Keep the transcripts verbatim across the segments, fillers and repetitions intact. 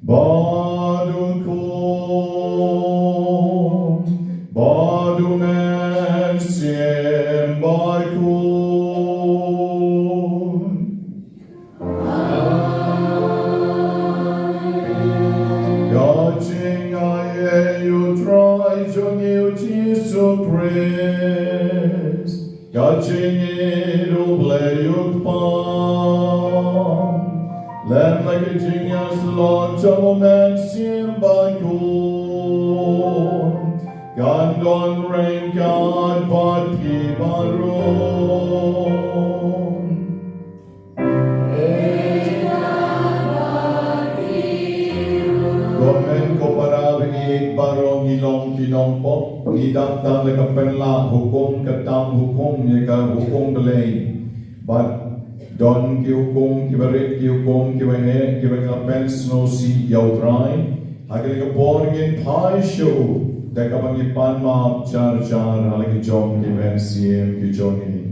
Bad u Khun, bad u Mynsiem Bakhuid. Ka jingai ïa U Trai jong ngi U Jisu Khrist. Ka jingïeit U Blei U Kpa, lem bad ka jingïasyllok jong U Mynsiem Bakhuid, kan don ryngkat bad phi baroh. Ko hynmen ko para baieit baroh, ngi long ki nongpop, ngi dap tang da ka pynlah hukum, ka tam hukum, ïa ka hukum Blei. Bad don ki hukum kiba rit, ki hukum kiba heh, kiba la pynsngewsih ïa U Trai. Ha kane ka por ngin phai sha u da kaba ngi pan map jar jar ha la ki jong ki mynsiem ki jong ngi.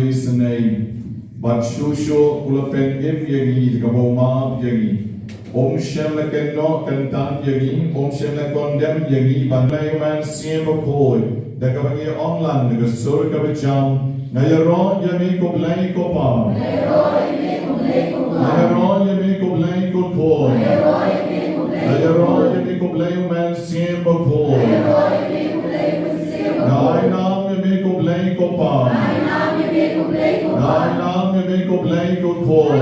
His name. Bad shuh shuh u la pynim ïa ngi da kaba u map ïa ngi. Um shym la kynnoh kyntan ïa ngi, um shym la condemn ïa ngi, ban leh U Mynsiem Bakhuid da kaba ngi ong lang da ka sur kaba jam. Nga ïaroh ïa me ko Blei ko Pa. Nga ïaroh ïa me ko Blei ko Khun. Nga ïaroh ïa me ko Blei U Mynsiem Bakhuid. Nga ai nam ïa me ko Blei ko Pa. Nga ai nam ïa me ko Blei ko Khun.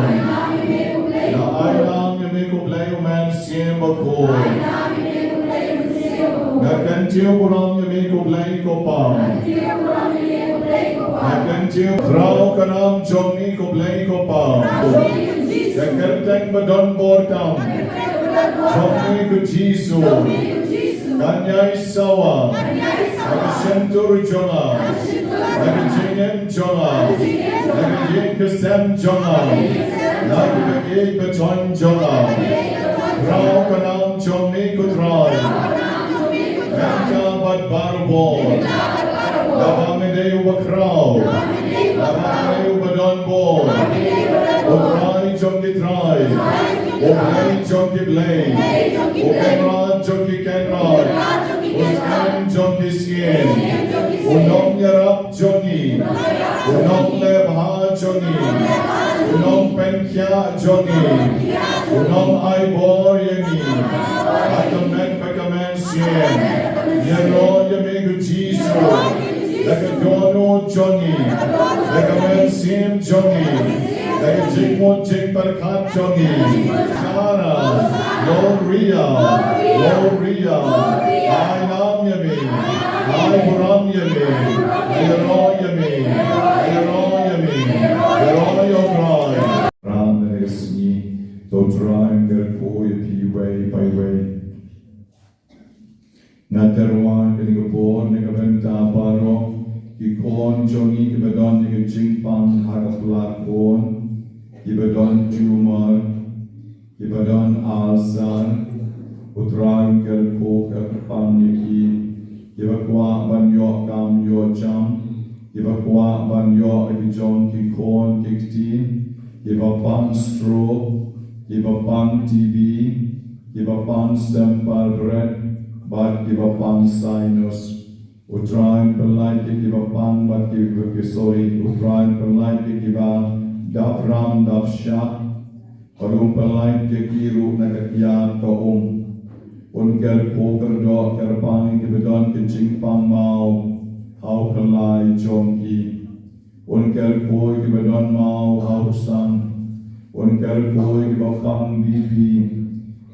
Nga ai nam ïa me ko Blei U Mynsiem Bakhuid. Nga kyntiew burom ïa me ko Blei ko Pa. Nga kyntiew, khraw ka nam jong me ko Blei ko Pa. Ka kyrteng ba don bor tam jong me ko Jisu. Kan ïai sawa ha ka shyntur jong nga, ha ka jingim jong nga, ha ka ïing ka sem jong nga, ha ka ïing ka sem jong nga. Khraw ka nam jong me ko Trai. Mynta bad barabor. Naba me dei uba khraw. Naba me dei uba don bor. U Trai jong ki trai. U Blei jong ki blei. U Kynrad jong ki kynrad. U Syiem jong ki syiem. U nongïarap jong ngi. U nonglehbha jong ngi. U nongpynkhiah jong ngi. U nongai bor ïa ngi. Ha ka met bad ka mynsiem. Ïaroh ïa me ko Jisu. Da ka dohnud jong ngi, da ka mynsiem jong ngi, da ka jingmut jingpyrkhat jong ngi. Sara, Gloria, Gloria, ai nam ïa me, ai burom ïa me, ai ïaroh ïa me, ai ïaroh ïa me, ïaroh ïa U Trai. Ram na ka sngi, to Trai un kyrkhu ïa phi iwei pa iwei. Nga tyrwa kane ka por na ka bynta baroh ki khun jong ngi kiba don ïa ka jingpang ha ka pla khun, kiba don tumor, kiba don ulcer. U Trai un kyrkhu kyrpang ïa ki, kiba kwah ban ïoh kam ïoh jam, kiba kwah ban ïoh ïa ki jong ki khun ki kti, kiba pang stroke, kiba pang T B, kiba pang sempal bret, bad kiba pang sinus. U Trai un pynlait ïa kiba pang bad kiba, ki, sorry, U Trai un pynlait ïa kiba dap ram dap shah, bad un pynlait ïa ki ruh na ka kiad ka um. Un kyrkhu kyrdoh kyrpang ïa kiba don ka jingpang maw ha u kyllai jong ki. Un kyrkhu ïa kiba don maw ha u sang. Un kyrkhu ïa kiba pang B P,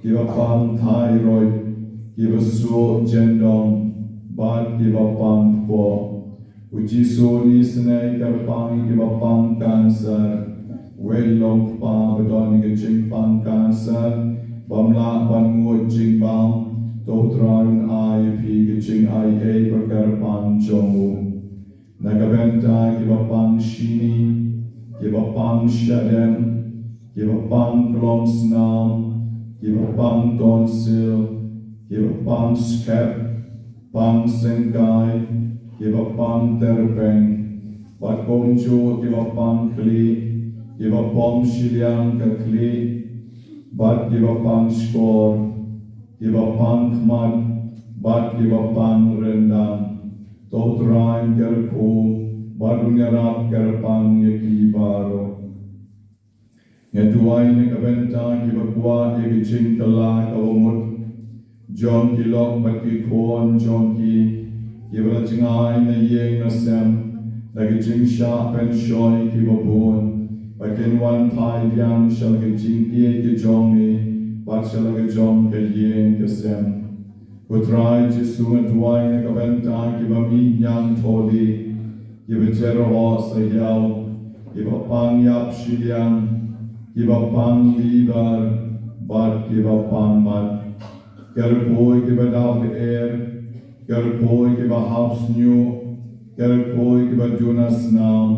kiba pang thyroid, kiba suh jyndong, bad kiba pang kpoh. U Jisu un isynei kyrpang ïa kiba pang cancer. Wei long kpa ba don ïa ka jingpang cancer bym lah ban nguid jingbam, to Trai un ai ïa phi ka jingai ei ba kyrpang jong u. Na ka bynta kiba pang shini, kiba pang shadem, kiba pang klong snam, kiba pang tonsil, kiba pang skep, pang syngkai, kiba pang tyrpeng, bad kumjuh kiba pang khlieh, kiba pom shiliang ka khlieh, bad kiba pang shkor, kiba pang khmat, bad kiba pang ryndang. To Trai un kyrkhu bad un ïarap kyrpang ïa ki baroh. Nga duwai na ka bynta kiba kwah ïa ka jingkylla kaba mut jong ki lok bad ki khun jong ki, kiba la jngai na ïing na sem da ka jingshah pynshoi kiba bun, ba kin wan phai biang sha la ka jingïeit ka jong me bad sha la ka jong ka ïing ka sem. Ko Trai Jisu, nga duwai na ka bynta kiba mih ñiangthohdieng, kiba jyrhoh sahiaw, kiba pang ïap shiliang, kiba pang liver, bad kiba pang mat. Kyrkhu ïa kiba daw lyer, kyrkhu ïa kiba hap shñiuh, kyrkhu ïa kiba duna snam,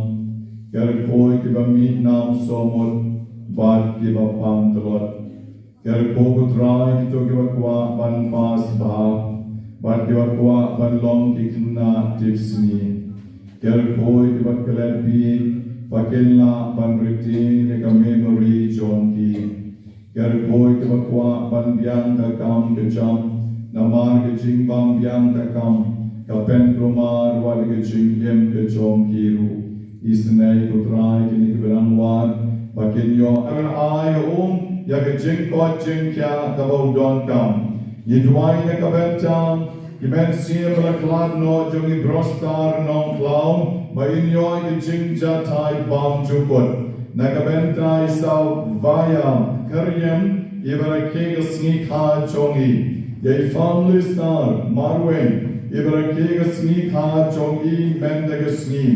kyrkhu ïa kiba mih nam sawmut, bad kiba pang tlot. Kyrkhu ko Trai ïa kito kiba kwah ban pass bha bad kiba kwah ban long ki khynnah tipsngi. Kyrkhu ïa kiba klet bieit ba kin lah ban retain ïa ka memory jong ki. Kyrkhu ïa kiba kwah ban biang ka kam ka jam, namar ka jingbym biang ka kam ka pynkulmar wat ïa ka jingim ka jong ki ruh. Isynei ko Trai ïa kine kiba dang wad ba kin ïoh, ai ïa u ïa ka jingkoit jingkhiah kaba u donkam. Ngi duwai na ka bynta ki mynsiem ba la khlad noh jong i Brostad Nongkhlaw ba in ïoh ïa ka jingjahthait bymjukut. Na ka bynta i Savia Kyriem, iba rakhe ka sngi kha jong i. Ïa i Family Star Marwein, iba rakhe ka sngi kha jong i mynta ka sngi.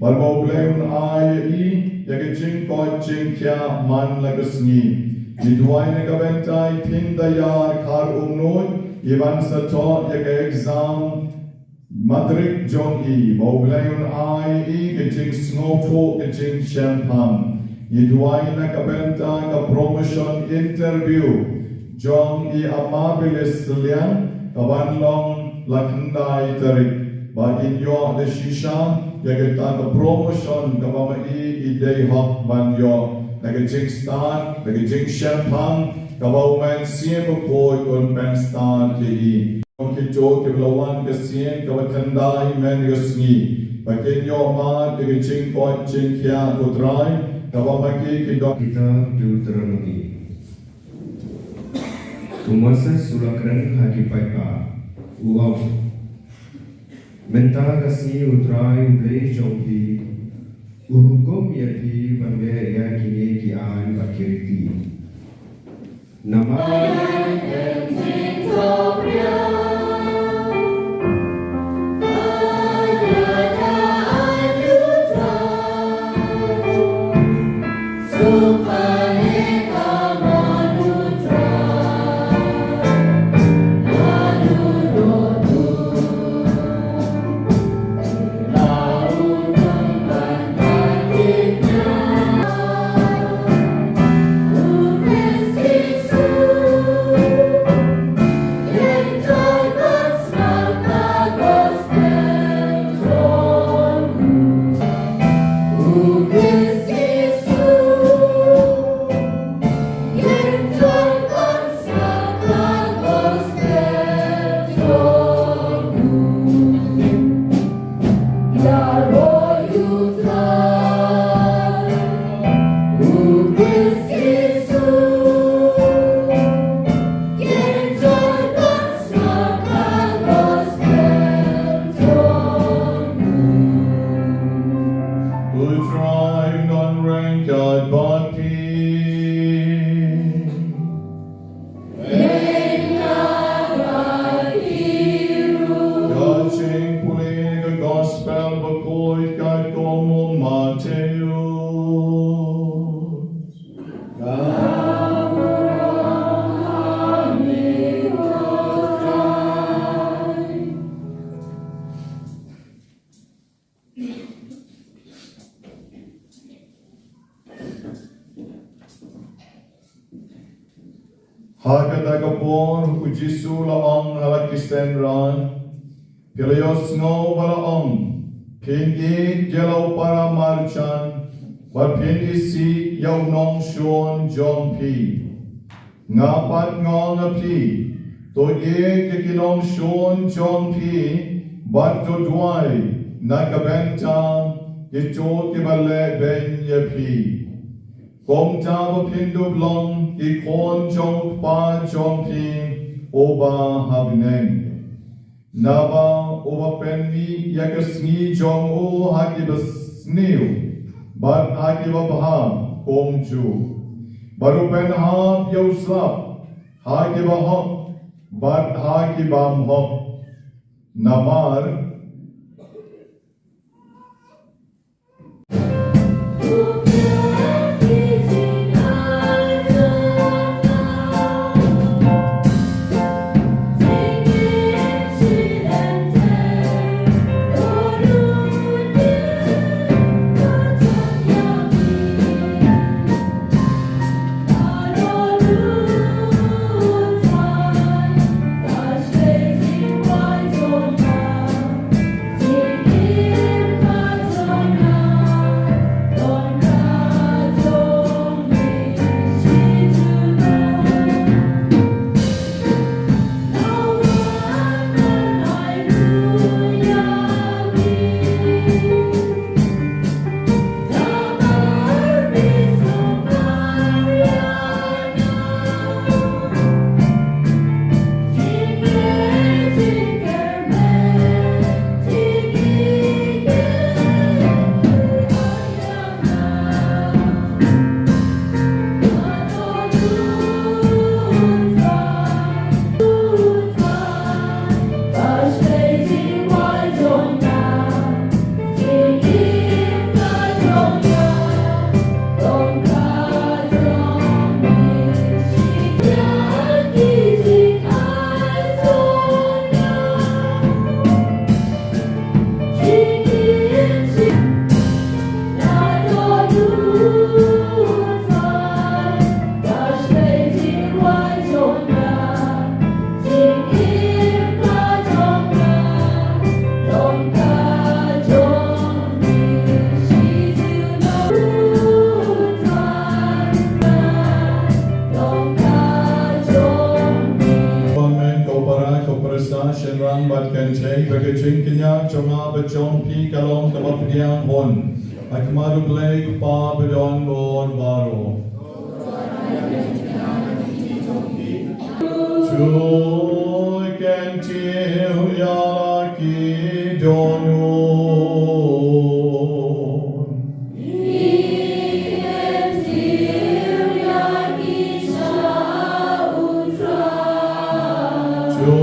Bad ba U Blei un ai ïa i ïa ka jingkoit jingkhiah man la ka sngi. Ngi duwai na ka bynta i Pyndaïar Kharumnuid, iban sa thoh ïa ka exam matrik jong i, ba U Blei un ai i ka jingsngewthuh ka jingshemphang. Ngi duwai na ka bynta ka promotion interview jong i Amabilis Liang, kaban long la khyndai tarik, ba in ïoh da shisha ïa kata ka promotion kaba ma i i dei hok ban ïoh, da ka jingstad, da ka jingshemphang kaba U Mynsiem Bakhuid un pynstad ïa i. Kito kiba la wan ka sien kaba khyndai mynta ka sngi, ba kin ïoh mad ïa ka jingkoit jingkhiah ko Trai, kaba ma ki ki don. Kitab Deuteronomi. U Moses u la kren ha ki paidbah, u ong: Mynta ka sngi U Trai U Blei jong phi u hukum ïa phi ban leh ïa kine ki aiñ bad ki riti. Namar U Trai un don ryngkat bad phi. Ka jingpule na ka Gospel bakhuid katkum u Mathaios. Ha kata ka por u Jisu u la ong ha la ki synran, phi la ïohsngew ba la ong, phin ïeit ïa la u para marjan bad phin isih ïa u nongshun jong phi. Nga pat nga ong ha phi, to ïeit ïa ki nongshun jong phi bad to duwai na ka bynta kito kiba leh beiñ ïa phi. Kumta ba phin dup long ki khun jong u Kpa jong phi uba ha bneng. Naba uba pynmih ïa ka sngi jong u ha kiba sniew bad ha kiba bha kumjuh, bad u pynhap ïa u slap ha kiba hok bad ha ki bym hok. Namar Amen. Ko para, ko para sa, shynrang bad kynthei, ba ka jingkñia jong nga bad jong phi ka long kaba pdiang hun ha khmat U Blei Kpa badonbor baroh. To kyntiew ïa la ki Ïa u. To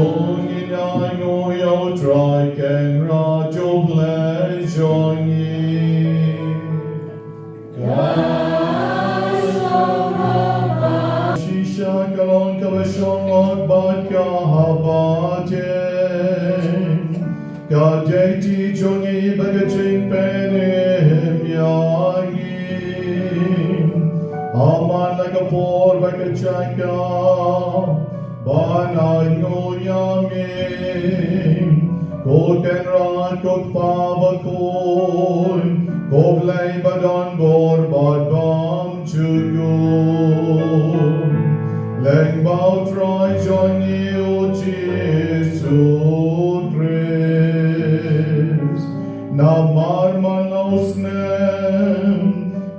ngin ïa ainguh ïa U Trai Kynrad U Blei jong ngi. Shisha ka long kaba shong bad kaba teng. Ka dei ti jong ngi bad ka jingpynim ïa ngi. Aman la ka por bad ka jaka ban ainguh ïa me, ko Kynrad, ko Kpa bakhuid, ko Blei ba don bor bad bymjukut. Lyngba U Trai jong ngi U Jisu Khrist. Namar man la u snem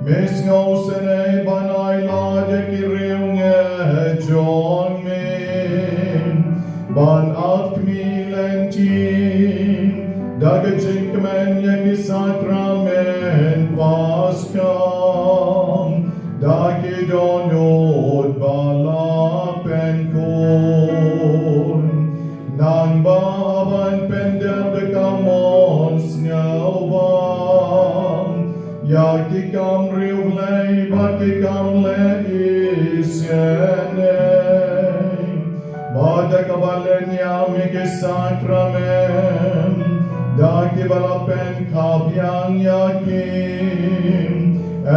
me sngew sngewsynei ban ailad ïa ki riewngeit jong me, ban ap khmih lynti da ka jingkmen ïa ki sakramen Paska da ki dohnud ba la pynkhun. Nangba haba yn pyndep da ka mon sngewbha ïa ki kam riewblei bad ki kam leh isynei, bad da kaba leh niam ïa ki sakramen da kiba la pynkhap biang ïa ki,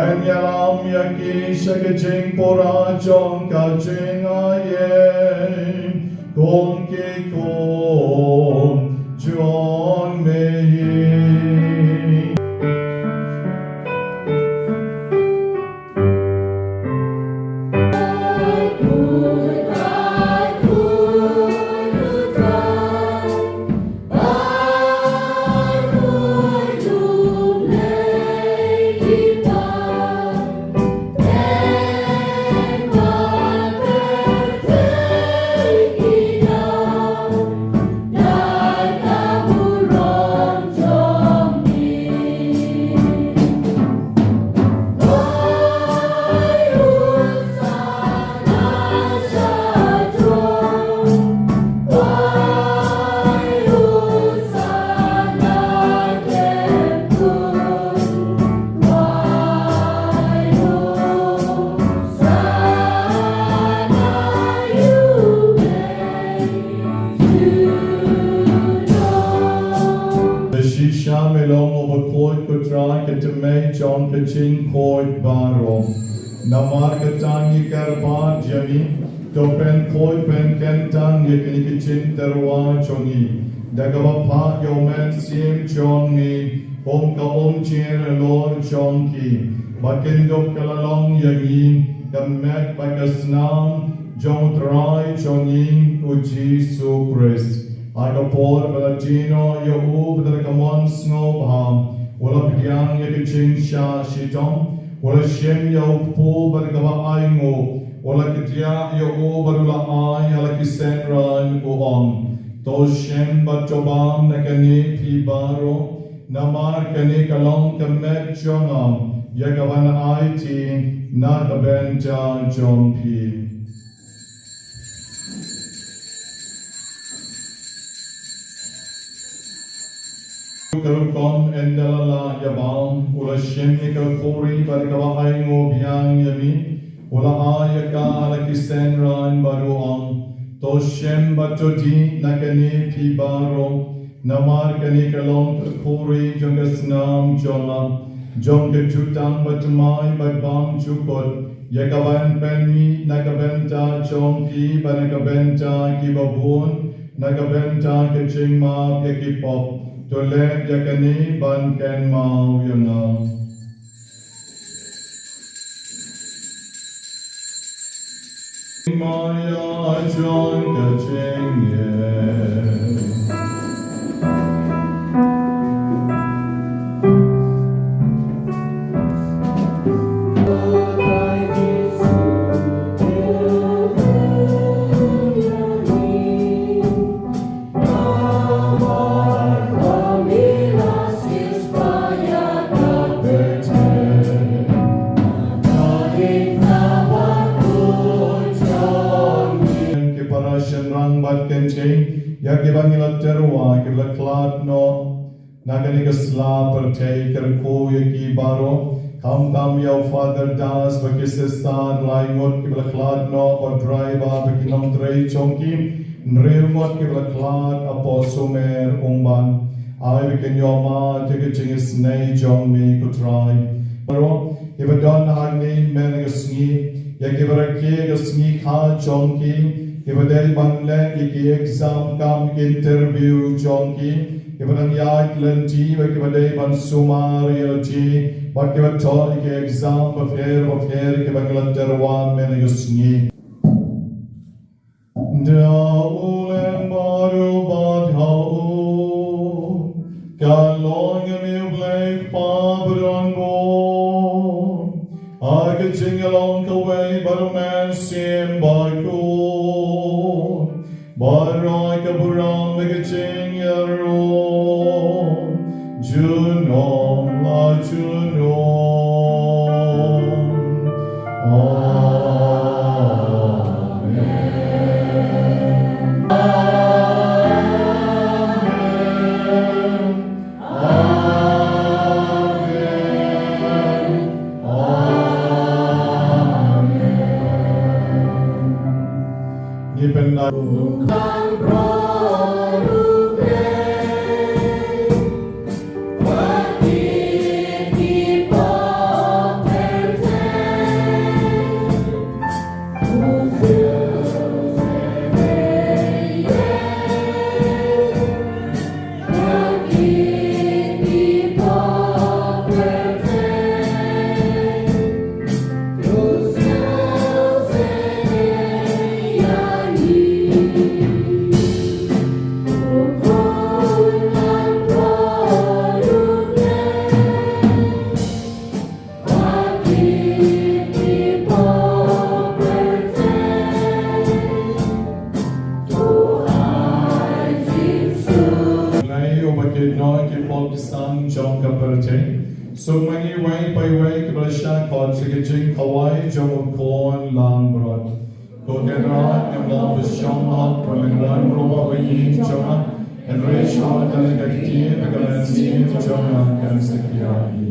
yn ïalam ïa ki sha ka jingpura jong ka jingaiei kum ki khun jong me. Shisha me long uba khuid, ko Trai, ka tymmen jong ka jingkhuid baroh. Namar kata ngi kyrpad ïa me, to pynkhuid pynkyntang ïa kine ki jingtyrwa jong ngi da kaba phah ïa U Mynsiem jong me kum ka umjing halor jong ki, ba kin dup ka la long ïa ngi ka met bad ka snam jong U Trai jong ngi U Jisu Khrist. Ha ka por ba la die noh ïa u bad da ka mon sngewbha u la pdiang ïa ka jingshah shitom, u la shim ïa u kpu bad kaba ainguh, u la kdiah ïa u bad u la ai ha la ki synran, u ong, to shem bad to bam na kane phi baroh, namar kane ka long ka met jong nga ïa kaban aiti na ka bynta jong phi. Ka rukom ynda la lah ïa bam, u la shim ïa ka khuri bad kaba ainguh biang ïa me, u la ai ïa ka ha la ki synran bad u ong, to shem bad to dih na kane phi baroh, namar kane ka long ka khuri jong ka snam jong nga, jong ka jutang bathymmai bad bymjukut, ïa kaban pynmih na ka bynta jong phi bad na ka bynta kiba bun, na ka bynta ka jingmap ïa ki pop. To leh ïa kane ban kynmaw ïa nga. Maia jong ka jingim. Ïa kiba ngi la tyrwa kiba la khlad noh na kane ka sla pyrthei, kyrkhu ïa ki baroh, khamtam ïa u Father Das bad ki sister lai ngut kiba la khlad noh, bad driver bad ki nongtrei jong ki, hynriew ngut kiba la khlad hapoh sumer Umban. Ai ba kin ïohmad ïa ka jingisynei jong me ko Trai. Baroh kiba don hangne mynne ka sngi, ïa kiba rakhe ka sngi kha jong ki, kiba dei ban leh ïa ki exam cum interview jong ki, kiba dang ïaid lynti bad kiba dei ban sumar ïa lade bad kiba thoh ïa ki exam bapher bapher kiba ngi la tyrwa mynne ka sngi. Da u lem baroh bad ha u, ka long ïa me U Blei Kpa ba don bor, ha ka jingïalong kawei bad U Mynsiem Bakhuid, baroh ka burom bad ka jingïaroh junom la junom. Amen. Amen. Amen. Amen. Ngi pynda. Nai uba kit noh ki pop ki sang jong ka pyrthei. Suk ma ngi iwei pa iwei kiba la shah khot sha ka jingkhawai jong u khun langbrot. Ko Kynrad, ngam lah ban shong noh, ba men wan ruh bad ïing jong nga. Hynrei shuwa tang ka ktien bad ka mynsiem jong nga kan sa khia hi.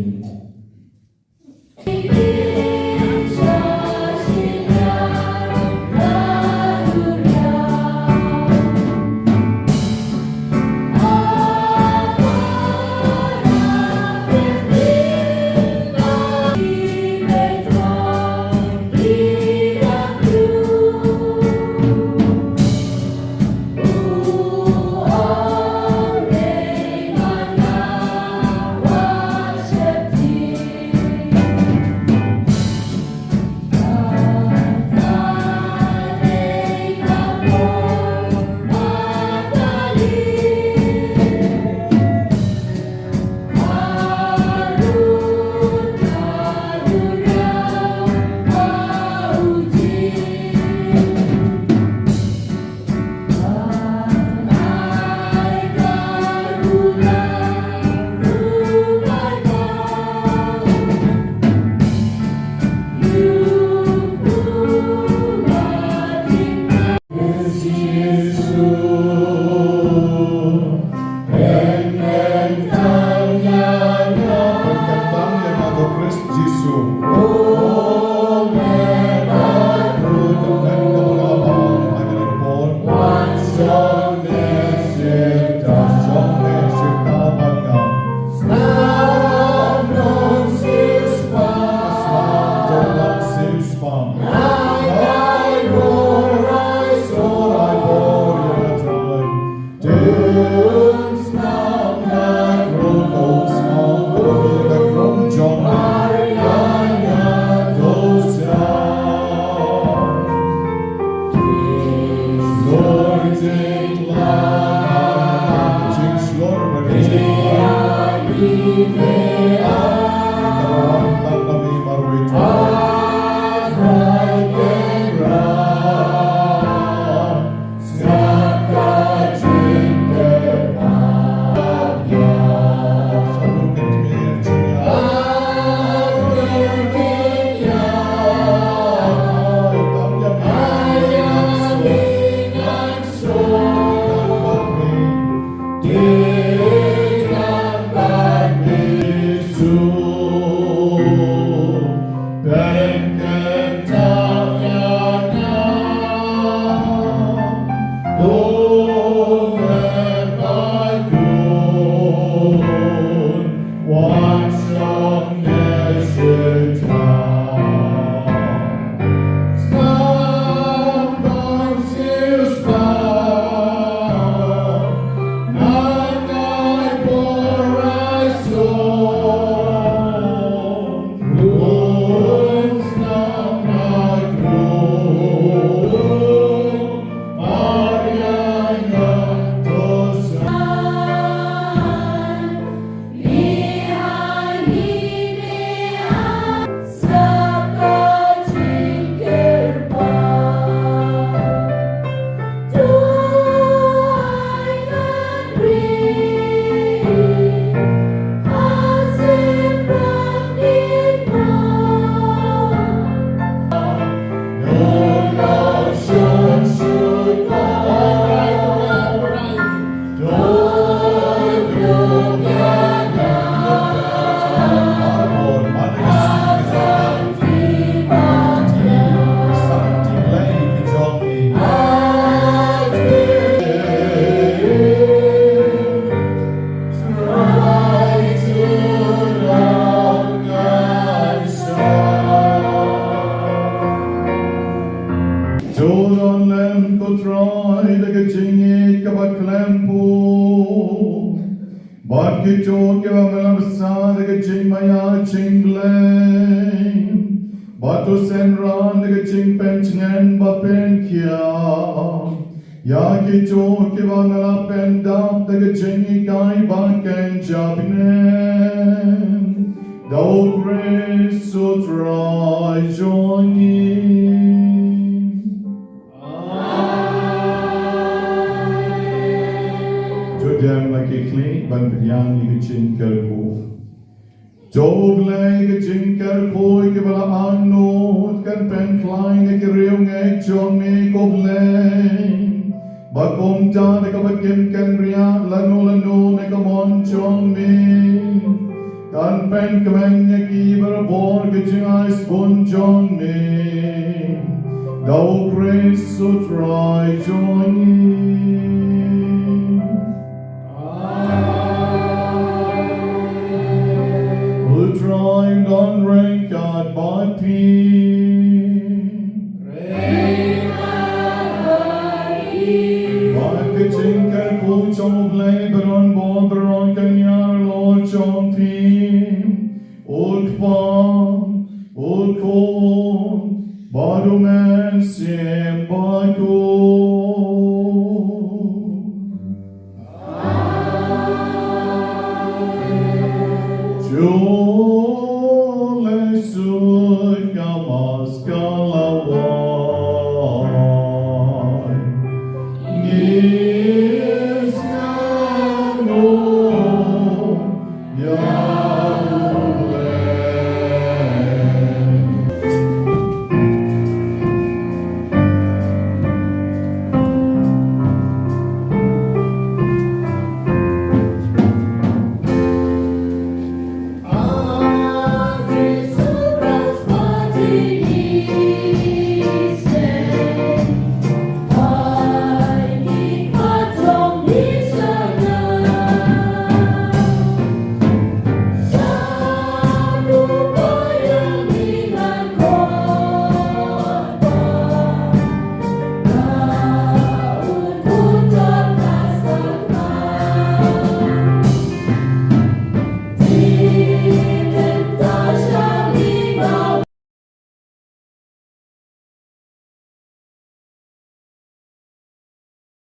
jingblei, bad to synran da ka jingpyntngen ba pynkhia ïa kito kiba nga la pyndap da ka jinghikai ba kynja bneng, da U Khrist U Trai jong ngi. To dem la ki khlieh ban pdiang ïa ka jingkyrkhu. To Blei, ka jingkyrkhu kiba la angnud kan pynkhlaiñ na ki riewngeit jong me, ko Blei, ba kumta da kaba kim kynriah lano lano na ka mon jong me, kan pynkmen ïa ki barabor ka jingai sbun jong me, da U Khrist U Trai jong ngi. U Trai un don ryngkat bad phi. Bad ka jingkyrkhu jong U Blei ba don bor baroh kan ïar halor jong phi. U Kpa, U Khun, bad U Mynsiem Bakhuid. Amen.